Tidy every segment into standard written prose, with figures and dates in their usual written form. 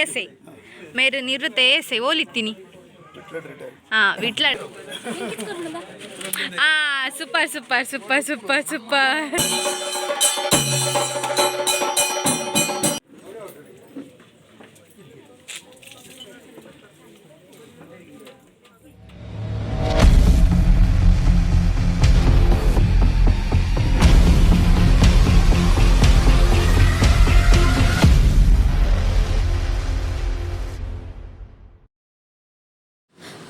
ಏಸೈ ಮೇರು ನಿವೃತ್ತ ಏಸೈ ಓಲಿತ್ತೀನಿ. ಹಾಂ, ವಿಟ್ಲ. ಹಾಂ, super super super super super.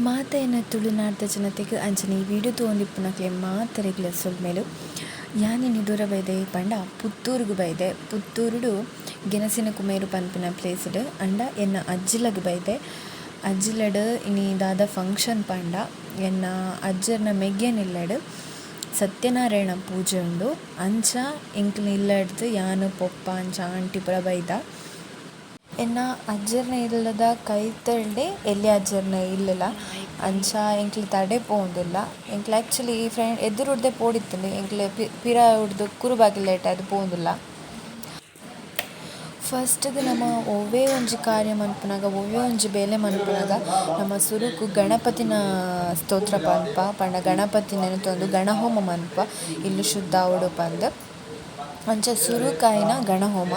ಮಾತ ತುಳುನಾಡ್ದ ಜನತೆಗ್ ಅಂಚನೆ ಈ ವಿಡಿಯೋ ತೂವೊಂದಿಪ್ಪುನಕ್ಲೆ ಮಾತೆರೆಗ್ಲ ಸೊಲ್ಮೆಲು. ಯಾನ್ ಇನಿ ದೂರ ಬೈದೆ ಪಂಡ ಪುತ್ತೂರುಗು ಬೈದೆ. ಪುತ್ತೂರುಡು ಗೆಣಸಿನ ಕುಮೇರು ಪನ್ಪಿನ ಪ್ಲೇಸ್ಡ್ ಅಂಡ ಎನ್ನ ಅಜ್ಜಿಲಗ್ ಬೈದೆ. ಅಜ್ಜಿಲಡ್ ಇನಿ ದಾದ ಫಂಕ್ಷನ್ ಪಂಡ ಎನ್ನ ಅಜ್ಜೆರ್ನ ಮೆಗ್ಯನ ಸತ್ಯನಾರಾಯಣ ಪೂಜೆ ಉಂಡು. ಅಂಚ ಎಂಕ್ಲ್ನ ಇಲ್ಲಡ್ದ್ ಯಾನ್, ಪೊಪ್ಪ ಅಂಚ ಆಂಟಿ ಪೂರ ಬೈದ. ಎನ್ನ ಅಜ್ಜೆರ್ನ ಇಲ್ಲದ ಕೈತಲ್ಡೆ ಎಲ್ಯ ಅಜ್ಜೆರ್ನ ಇಲ್ಲುಲ. ಅಂಚ ಎಂಕ್ಲೆ ತಡೆ ಪೋವೊಂದುಲ್ಲ. ಎಂಕ್ಲೆ ಆಕ್ಚುಲಿ ಫ್ರೆಂಡ್ ಎದುರುಡ್ದೆ ಪೋಡಿತ್ತುಂಡು, ಎಂಕ್ಲೆ ಪಿರವುಡ್ದು ಕುರುಬಾಕಿಲ್ ಪೋವೊಂದುಲ್ಲ. ಫಸ್ಟ್ಗ್ ನಮ ಒವ್ವೇ ಒಂಜಿ ಕಾರ್ಯ ಮನ್ಪುನಗ, ಒವ್ವೇ ಒಂಜಿ ಬೇಲೆ ಮನ್ಪುನಗ ನಮ ಸುರುಕು ಗಣಪತಿನ ಸ್ತೋತ್ರ ಪನ್ಪ. ಪಂಡ ಗಣಪತಿ ನೆನೆತೊಂದು ಗಣಹೋಮ ಮನ್ಪ, ಇಲ್ಲ್ ಶುದ್ಧ ಆವೊಡು ಪಂದ್. ಅಂಚ ಸುರುಕಾಯಿನ ಗಣಹೋಮ.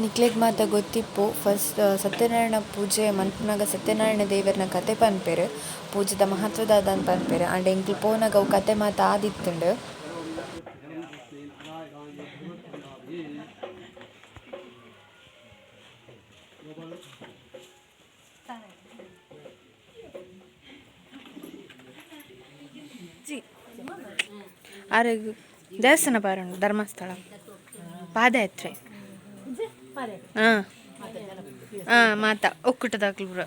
ನಿಕ್ಲೆಗ್ ಮಾತ ಗೊತ್ತಿಪ್ಪು, ಫಸ್ಟ್ ಸತ್ಯನಾರಾಯಣ ಪೂಜೆ ಮನ್ಪುನಗ ಸತ್ಯನಾರಾಯಣ ದೇವೆರ್ನ ಕತೆ ಪನ್ಪೆರ್, ಪೂಜೆದ ಮಹತ್ವ ದಾದ ಪನ್ಪೆರ್. ಆಂಡ ಎಂಕ್ಲು ಪೋನಗ ಅವು ಕತೆ ಮಾತ ಆದಿತ್ತುಂಡು. ಆರೆಗ್ ದೇವಸ್ಥಾನ ಪಾರುಂಡು, ಧರ್ಮಸ್ಥಳ ಪಾದಯಾತ್ರೆ. ಹಾಂ ಹಾಂ, ಮಾತ ಒಕ್ಕೂಟದಾಕ್ಲು ಪೂರ.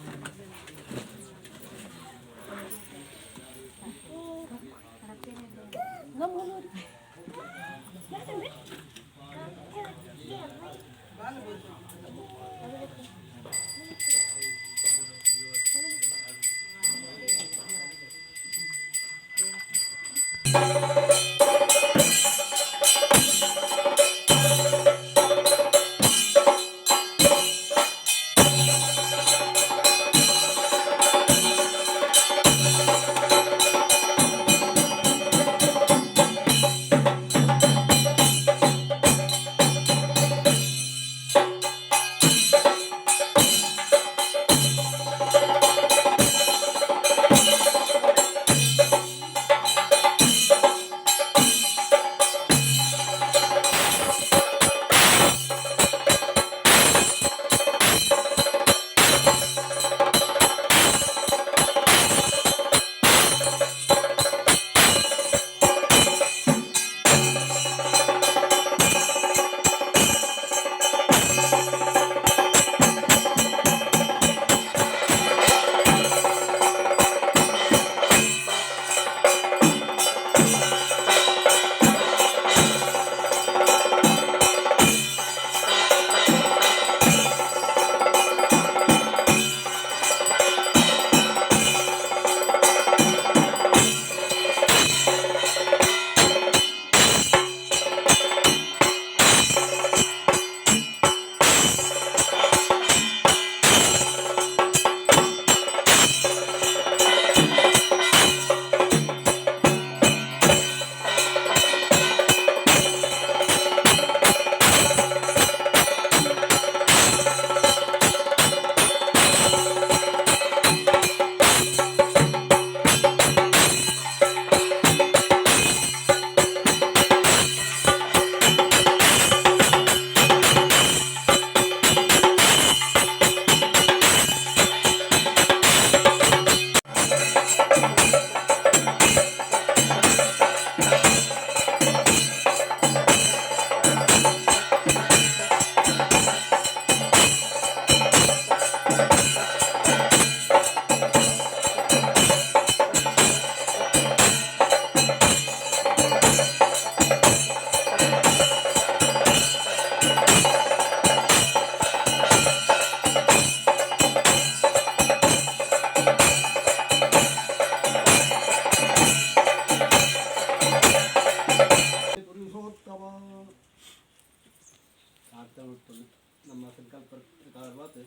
ನಮ್ಮ ಸಂಕಲ್ಪ ಪ್ರಕಾರವಾದ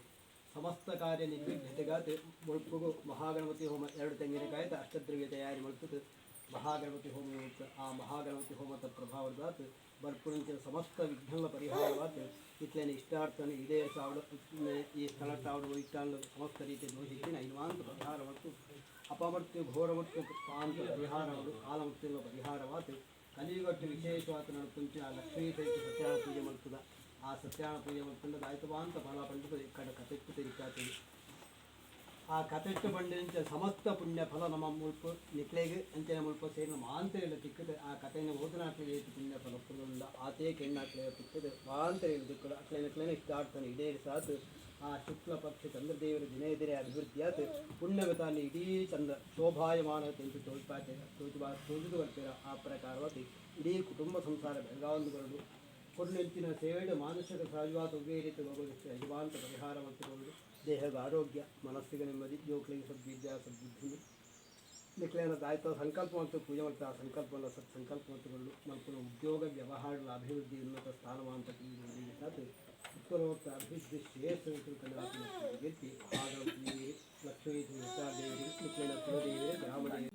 ಸಮಸ್ತ ಕಾರ್ಯ ನಿರ್ವಿಘ್ನತೆಗಾತ್ ಮುಳ್ಪುಗು ಮಹಾಗಣಪತಿ ಹೋಮ ಎರಡು ತೆಂಗಿನಕಾಯಿತ ಅಷ್ಟದ್ರವ್ಯ ತಯಾರಿ ಮಲ್ತದ್ದು ಮಹಾಗಣಪತಿ ಹೋಮ ಮಲ್ತು ಆ ಮಹಾಗಣಪತಿ ಹೋಮದ ಪ್ರಭಾವದಾತ್ ಬರ್ಪುನಂಚಿನ ಸಮಸ್ತ ವಿಘ್ನಗಳ ಪರಿಹಾರವಾತ್ ಇತ್ಲೇನ ಇಷ್ಟಾರ್ಥನ ಈಡೇರಿಸಾವಡು ಈ ಸ್ಥಳ ತಾವಡು ಇಷ್ಟಾಂಡ ಸಮಸ್ತ ರೀತಿಯ ದೋಷಿತ್ತಿನ ಐನ್ವಾಂತ ಪರಿಹಾರ ಮತ್ತು ಅಪಮೃತ್ಯು ಘೋರಮೃತ್ಯು ಪಾಂತ ಪರಿಹಾರವಾಡು ಕಾಲಮೃತ್ಯುಗಳ ಪರಿಹಾರವಾತ್ ಕಲಿಯುಗಟ್ಟು ವಿಶೇಷವಾದ ನಡುಪುಂಚಿನ ಲಕ್ಷ್ಮೀ ಸಹಿತ ಸತ್ಯನಾರಾಯಣ ಪೂಜೆ ಮಲ್ತದ ಆ ಸತ್ಯನಾರಾಯಣ ಪೂಜೆ ಮಲ್ತಂಡ ದಾಯಿತವಾಂತ ಫಲ ಪಂಡಿತ ಕಡ ಕತೆಟ್ಟು ತೆರಿಕಾತದೆ. ಆ ಕತೆಟ್ಟು ಬಂಡಿನಂಚ ಸಮಸ್ತ ಪುಣ್ಯ ಫಲ ನಮ್ಮ ಮುಲ್ಪ ನಿಕ್ಲೆಗ್ ಅಂಚನೆ ಮುಲ್ಪ ಸೇರಿನ ಮಾಂತರಿಲ್ಲ ತಿಕ್ಕದು. ಆ ಕಥೆಯನ್ನು ಓದನಾಟ್ಲಿಗೆ ಏತು ಪುಣ್ಯ ಫಲ ಪುಲ್ಲ ಆತೇ ಕೆಣ್ಣಾಟ್ಲೆ ತಿಕ್ಕದು ಮಾಂತರಿಲ್ಲ ದಿಕ್ಕಡು ಅಟ್ಲೇನ ಕ್ಲೇನ ಇಷ್ಟಾಡ್ತಾನೆ ಈಡೇರಿಸಾತು. ಆ ಶುಕ್ಲ ಪಕ್ಷ ಚಂದ್ರದೇವರ ದಿನೇ ದಿನೇ ಅಭಿವೃದ್ಧಿಯಾತು ಪುಣ್ಯಗತಾన్ని ಇಡೀ ಚಂದ್ರ ಶೋಭಾಯಮಾನ ತೆಂತು ತೋಜ್ಪಾತೆ ತೋಜುಬಾ ತೋಜುದು ಬರ್ತೀರ. ಆ ಪ್ರಕಾರವಾಗಿ ಇಡೀ ಕುಟುಂಬ ಸಂಸಾರ ಬೆಳಗಾವಂದುಗಳು ಕೊಡ್ಲೆಂಚಿನ ಸೇವೆಡು ಮಾನಸಿಕ ಸಹಜವಾದ ಉಭಯ ರೀತಿ ಭಗವತ್ ಯಜಮಾಂತ ಪರಿಹಾರ ಮತ್ತು ದೇಹದ ಆರೋಗ್ಯ ಮನಸ್ಸಿಗೆ ನೆಮ್ಮದಿ ಜೋಕ್ಲಿಗೆ ಸದ್ವಿದ್ಯಾ ಸದ್ಬುದ್ಧಿ ನಿಕ್ಲೇನ ದಾಯಿತ ಸಂಕಲ್ಪ ಮತ್ತು ಪೂಜೆ ಮತ್ತು ಆ ಸಂಕಲ್ಪವನ್ನು ಸತ್ಸಂಕಲ್ಪ ಮತ್ತು ಮಲ್ಪುನ ಉದ್ಯೋಗ ವ್ಯವಹಾರಗಳ ಅಭಿವೃದ್ಧಿ ಉನ್ನತ ಸ್ಥಾನಮಾನ ಉತ್ತರೋತ್ತರ ಅಭಿವೃದ್ಧಿ ಶ್ರೇಯಸ್ಸು ಕೀರ್ತಿ ಮಹಾಗಣಪತಿ ಲಕ್ಷ್ಮೀ ದೇವಿ ನಿಕ್ಲೇನ ಕುಲದೇವಿ ಗ್ರಾಮದೇವಿ.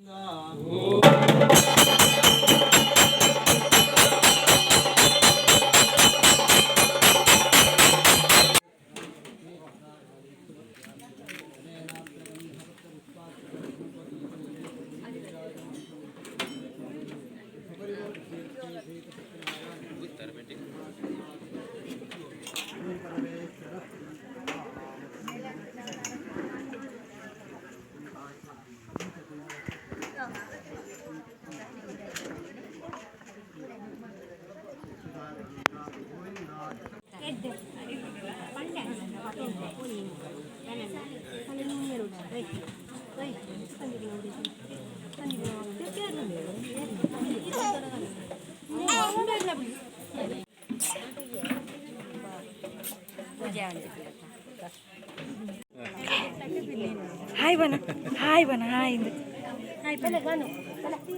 ಹಾಯ್ ಬನ, ಹಾಯ್ ಬನ, ಹಾಯ್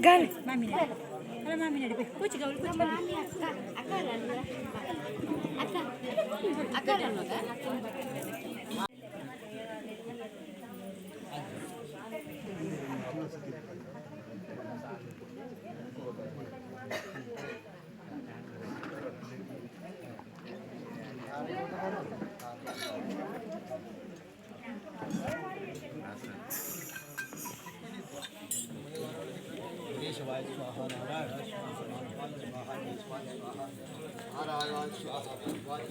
ಗಾನು. ಕೇಶವಾಯ ಸ್ವಾಹ, ನಾರಾಯಣ ಸ್ವಾಹ, ಮಾಧವಾಯ ಸ್ವಾಹ, ಕೇಶವಾಯ ಸ್ವಾಹ, ನಾರಾಯಣ ಸ್ವಾಹ, ಮಾಧವಾಯ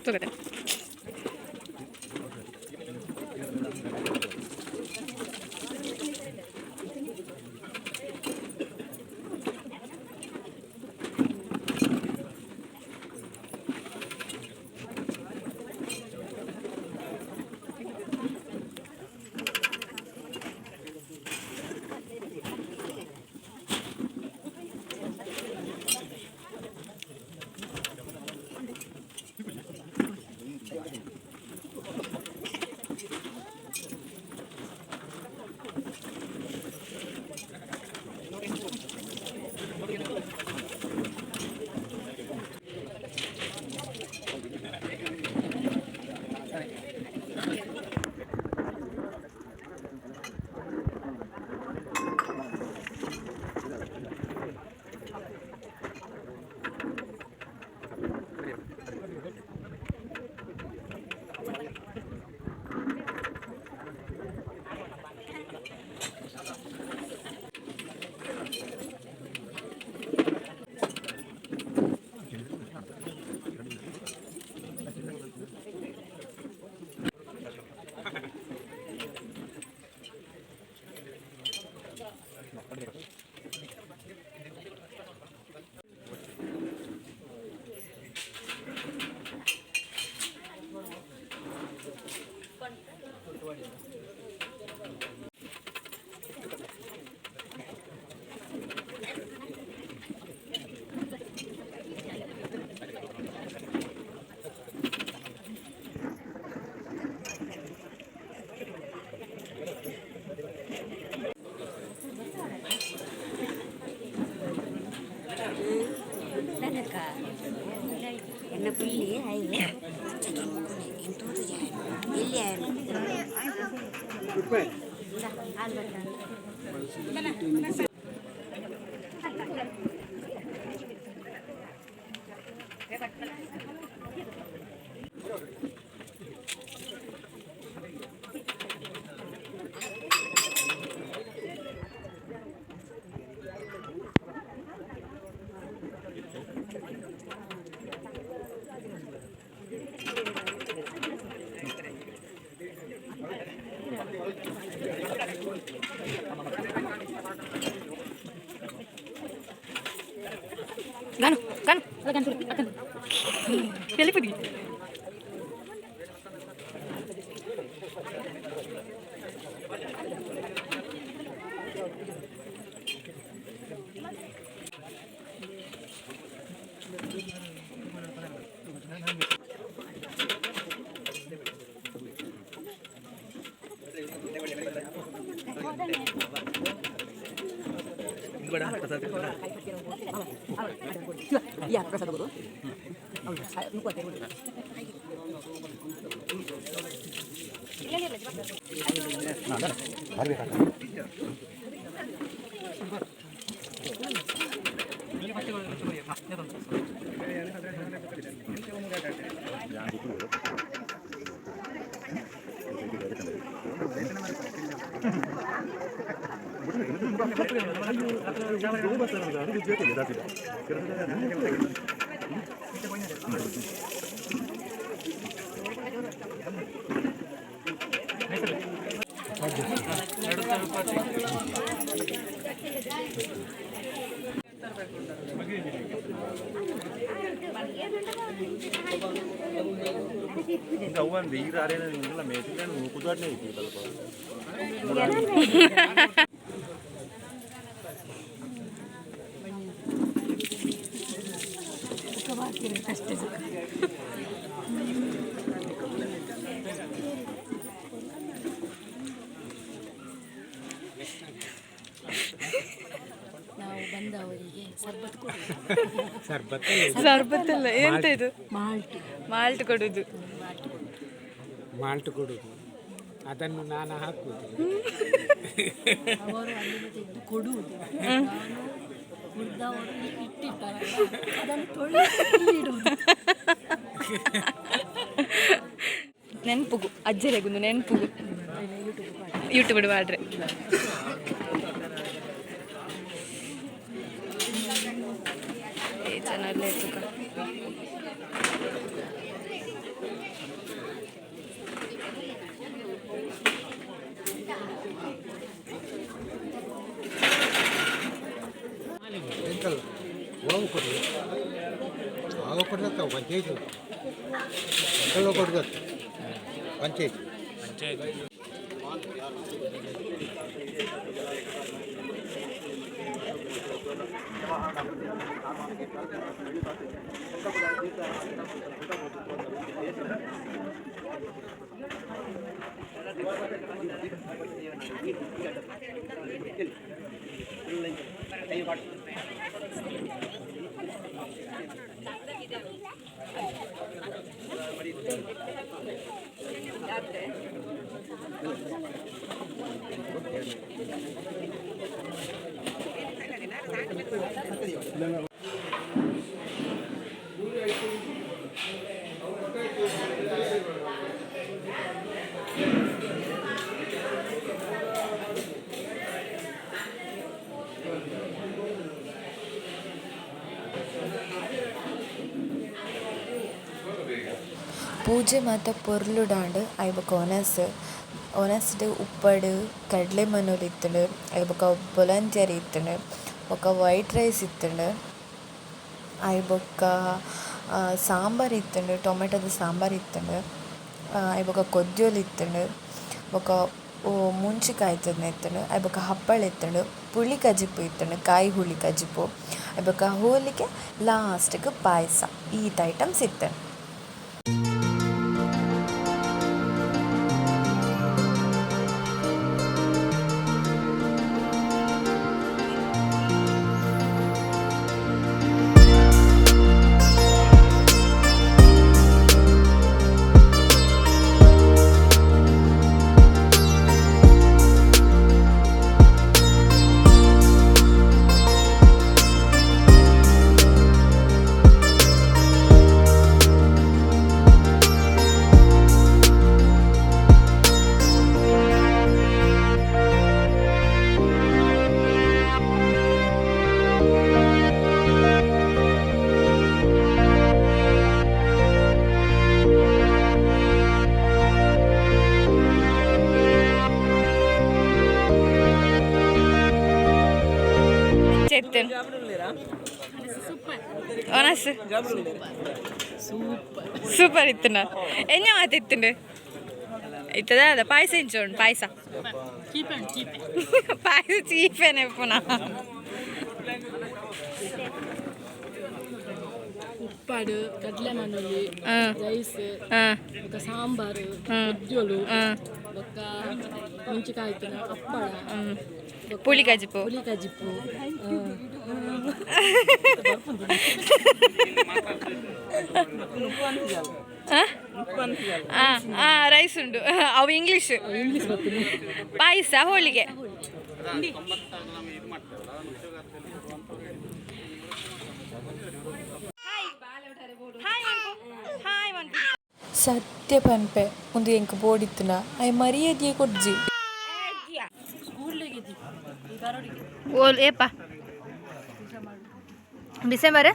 ತಗೋತೆ. ಎನ್ನ ಪುಲ್ಲಿ ಐದು ಎಂತೂದು ಎಲ್ಲಿ ಆಯನು. ಗಾನು ಗಾನು ಎಲ್ಲಿ? ಅವ್ವಂದು ಈ ಅರೇನ ಮೇಟಿನ ಕುದಾಡ್ನೇ ಐತಿ ಸ್ವಲ್ಪ. ನಾವು ಬಂದವರಿಗೆ ಸರ್ಬತ್ ಕೊಡುವುದು. ಸರ್ಬತ್ ಅಲ್ಲ, ಎಂತ ಇದು? ಮಾಲ್ಟ್. ಮಾಲ್ಟ್ ಕೊಡುದು. ಮಾಲ್ಟ್ ಕೊಡುದು, ಅದನ್ನು ನಾನು ಹಾಕುವುದು. ಅವರು ಅಲ್ಲಿಂದ ತೆಗೆದು ಕೊಡುವುದು, ನಾನು ಕುಡ್ದವರು ಇಟ್ಟಿರ್ತಾರಲ್ಲ, ಅದನ್ನು ತೊಳೆದು ಇಲ್ಲಿ ಇಡುವುದು. ನೆನಪುಗು ಅಜ್ಜರೆಗುಂದು ನೆನಪುಗು ಯೂಟ್ಯೂಬ್ ಮಾಡ್ರೆ. ಏ ಜನ ತುಕ. ಎಂತಲ್ಲ ಓವು ಕೊಡುದು, ಆವು ಕೊಡತ್ತ ಪಂಚಾಯತ್, ಎಂತೆಲ್ಲ ಕೊಡದತ್ತ ಪಂಚಾಯತ್. ಪೂಜೆ ಮಾತ ಪೊರ್ಲುಡಾಂಡ್. ಐ ಬೊಕ ಒನಸ್ ಒನಸ್ಡ್ ಉಪ್ಪಡ್ ಕಡಲೆ ಮನೋಲಿ ಇತ್ತುಂಡು. ಐ ಬೊಕ ಬೊಲಂತಿಯರ್ ಇತ್ತುಂಡು. ಬೊಕ ವೈಟ್ ರೈಸ್ ಇತ್ತುಂಡು. ಐ ಬೊಕ ಸಾಂಬಾರ್ ಇತ್ತುಂಡು, ಟೊಮೆಟೊದ ಸಾಂಬಾರ್ ಇತ್ತುಂಡು. ಐ ಬೊಕ ಕೊದ್ಯೊಲು ಇತ್ತುಂಡು. ಬೊಕ ಮುಂಚಿಕಾಯಿ ಇತ್ತುಂಡು. ಐ ಬೊಕ ಹಪ್ಪಳ ಇತ್ತುಂಡು. ಪುಳಿ ಕಜಿಪು ಇತ್ತುಂಡು, ಕಾಯಿ ಹುಳಿ ಕಜಿಪು. ಐ ಬೊಕ ಹೋಳಿಗೆ, ಲಾಸ್ಟ್ಗ್ ಪಾಯಸ, ಈತ್ ಐಟಮ್ಸ್ ಇತ್ತುಂಡು. ಒನಸ್ ಸೂಪರ್ ಇತ್ತುನ. ಎಂಜ ಮಾತಿತ್ತುಂಡು ಇತ್ತದ ಅದ ಪಾಯಸ ಇಂಚೋಂಡು ಪಾಯಸ ಪಾಯಸ ಚೀಪೇನೆ ಪುನಃ. ಉಪ್ಪಾಡು ಕಡಲೆ ಮನೋಲಿ ರೈಸ್ ಬೊಕ್ಕ ಸಾಂಬಾರು ಉಜ್ಜೋಲು ಬೊಕ್ಕ ಮುಂಚಿಕಾಯಿ ಹಪ್ಪಳ ಪುಳಿ ಕಜಿಪು. ಪುಳಿ ಕಜಿಪು. ರೈಸ್ ಉಂಡು ಅವು ಇಂಗ್ಲೀಷ್ ಪಾಯಸ ಹೋಳಿಗೆ. ಸತ್ಯ ಪನ್ಪೆ ಉಂದು ಎಂಕ್ ಬೋಡಿತ್ತುನ ಆಯ್ ಮರ್ಯಾದಿಯೇ ಕೊರ್ಜಿ. ಓಲ್ ಏಪ ಡಿಸೆಂಬರ್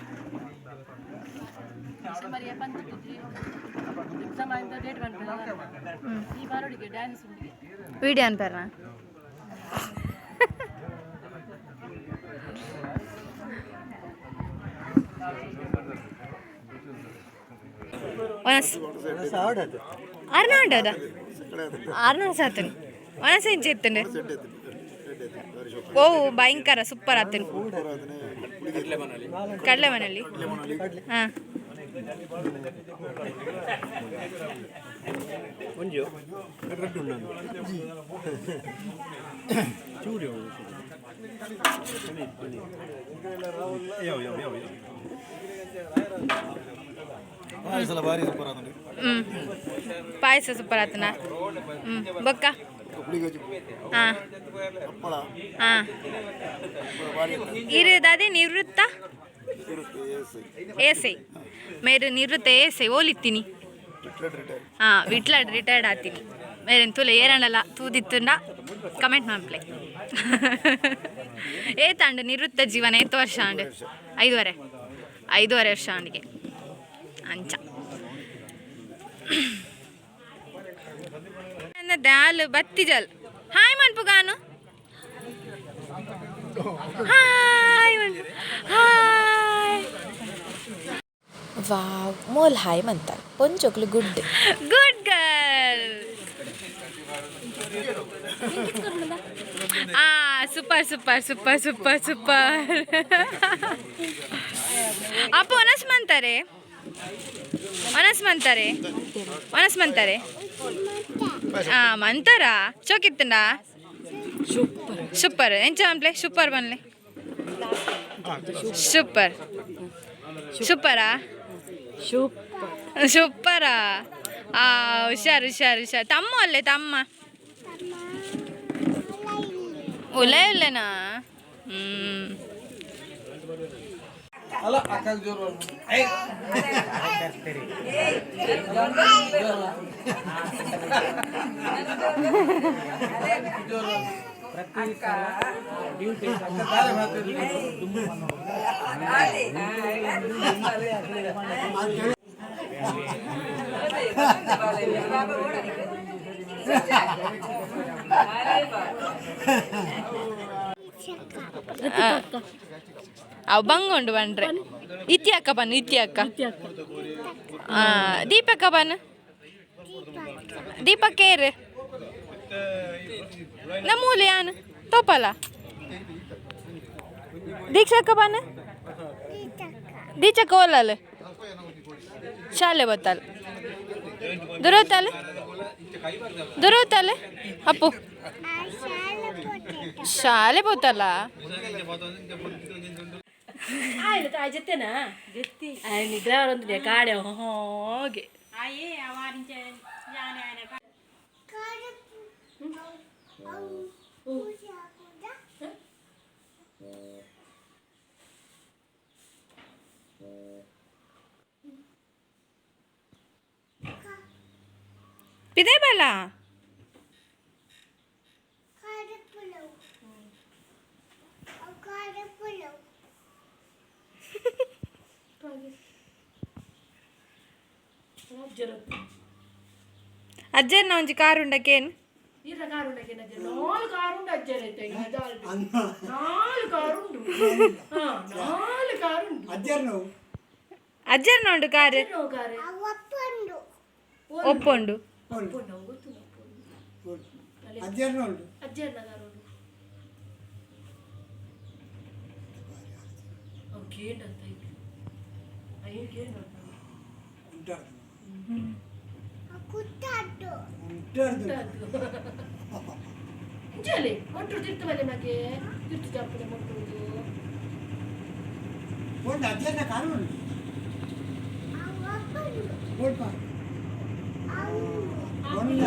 ವಿಡಿಯೋ ಅನ್ಪರ್ನ. ಒನಸ್ ಅರ್ನಾಂಡದ ಅರ್ನ ಸಾತನ್ ಒನಸ್ ಎಂಚ ಇತ್ತುಂಡು. ಓ ಭಯಂಕರ ಸೂಪರ್ ಆತನ್ ಕಡಲೆ ಮನೆಯಲ್ಲಿ. ಹಾಂ ಪಾಯಸ ಸೂಪರ್ ಆತನ. ಬೊಕ್ಕ ಹಾಂ ಹಾಂ ಇರು ನಿವೃತ್ತ ಎಸ್ I ಮೇರು ನಿವೃತ್ತ ಎಸ್ I ಓಲಿತ್ತೀನಿ. ಹಾಂ ವಿಟ್ಲಾಡ್ ರಿಟೈರ್ಡ್ ಆತೀನಿ. ಮೇರೆನ್ ತೂಲೆ ಏರಂಡಲ ತೂದಿತ್ತುಂಡ ಕಮೆಂಟ್ ಮಾಡ್ಪ್ಲೆ. ಏತಾಂಡು ನಿವೃತ್ತ ಜೀವನ ಏತ್ ವರ್ಷ ಆಂಡ್? ಐದುವರೆ ಐದೂವರೆ ವರ್ಷ ಆಂಡಿಗೆ ಅಂಚ ದಾಲ್ ಬತ್ತಿ ಜಲ್. ಹಾಯ್ ಮನ್ಪುಗಾನು. ಹಾಯ್ ಮನ್ಪು ಹಾಯ್. ವಾವ್ ಮೋಲ್ ಹಾಯ್ ಮಂತಾರ್ ಪೊಂಚೊಕ್ಲು ಗುಡ್ ಗುಡ್ ಗರ್ಲ್. ಆ super super super super super. ಅಪ್ಪ ಒನಸ್ ಮಂತಾರೆ ಒನಸ್ ಮಂತಾರೆ ಒನಸ್ ಮಂತಾರೆ. ಆ ಮಂತಾರ ಚೋಕಿತ್ತಂಡ ಸೂಪರ್ ಎಂಚ ಅನ್ಪ್ಲೆ ಸೂಪರ್ ಬನ್ಲೆ ಸೂಪರ್ ಸೂಪರಾ ಸೂಪರಾ. ಆ ಹುಷಾರು ಹುಷಾರು ಹುಷಾರು. ತಮ್ಮ ಅಲ್ಲೇ ತಮ್ಮ ಉಲೆ ಉಲ್ಲೆನಾ. ಅವು ಬಂಗುಂಡು ಬಂಡ್ರೆ ಇತ್ತಿ ಅಕ್ಕ ಬನ್ನು ಇತ್ತಿ ಅಕ್ಕ ದೀಪಕ್ಕ ಬನ್ನು ದೀಪಕ್ಕ ಏರು ನಮ್ಮೂಲಿ ಯಾನು ತೋಪಲ್ಲ ದೀಕ್ಷಕ್ಕ ಬನ್ನು ದೀಚಕ್ಕ ಓಲಲ್ಲ ಶಾಲೆ ಬತ್ತಲ್ಲ ದುರೋತಲ್ಲ ದುರೋತಲ್ಲ ಅಪ್ಪು ಶಾಲೆ ಬೋತಲ್ಲ. ಜೊತೆನಾ ನಿದ್ರೆ ಒಂದು ಕಾಡೆ ಹೋಗಿ. ಪಿದೆ ಬಲ್ಲ ಅಜ್ಜರ್ನ ಒಂಜಿ ಕಾರ್ ಉಂಡಕೇನ್. ಈರ ಕಾರ್ ಉಂಡಕ್ಕೆ ನಾಲ್ ಕಾರ್ ಉಂಡು ಅಜ್ಜರ ಐತೆ ನಾಲ್ ಕಾರ್ ಉಂಡು. ಹಾ, ನಾಲ್ ಕಾರ್ ಉಂಡು. ಅಜ್ಜರ್ನವು. ಅಜ್ಜರ್ನ ಉಂಡು ಕಾರ್. ನಾವು ಕಾರ್ ಒಪ್ಪುಂಡು. ಒಪ್ಪುಂಡು, ಅವು ಗೊತ್ತುಂಡು, ಒಪ್ಪುಂಡು. ಅಜ್ಜರ್ನ ಉಂಡು. ಅಜ್ಜರ್ನ ಕಾರ್ ಉಂಡು. ಅವು ಕೇಂಡಂತ ಇತ್ತು, ಅಯ್ಯೋ ಕೇಂಡ. ಉಂಟಾರ್ದು ಉಂಟಾರ್ದು. ಇಂಚಲೆ ಮೊಟ್ಟರು ತಿರ್ತು ಬಲೆ ಮಗೆ ತಿರ್ತು ಜಪ್ಪುನೆ ಮೊಟ್ಟುದು. ಒಂದು ಅಜ್ಜರ್ನ ಕಾರು ಉಂಟು. ಬೋಲ್ಪ ಒಂದ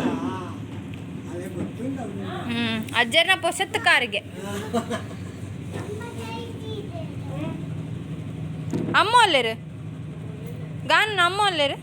ಅದೇ ಗೊತ್ತುಂಟು ಅವ್ನಿಗೆ. ಅಜ್ಜರ್ನ ಪೊಸತ್ತು ಕಾರಿಗೆ ಅಮ್ಮ ಒಲ್ಲೆರು ಗಾನು ಅಮ್ಮ ಒಲ್ಲೆರು.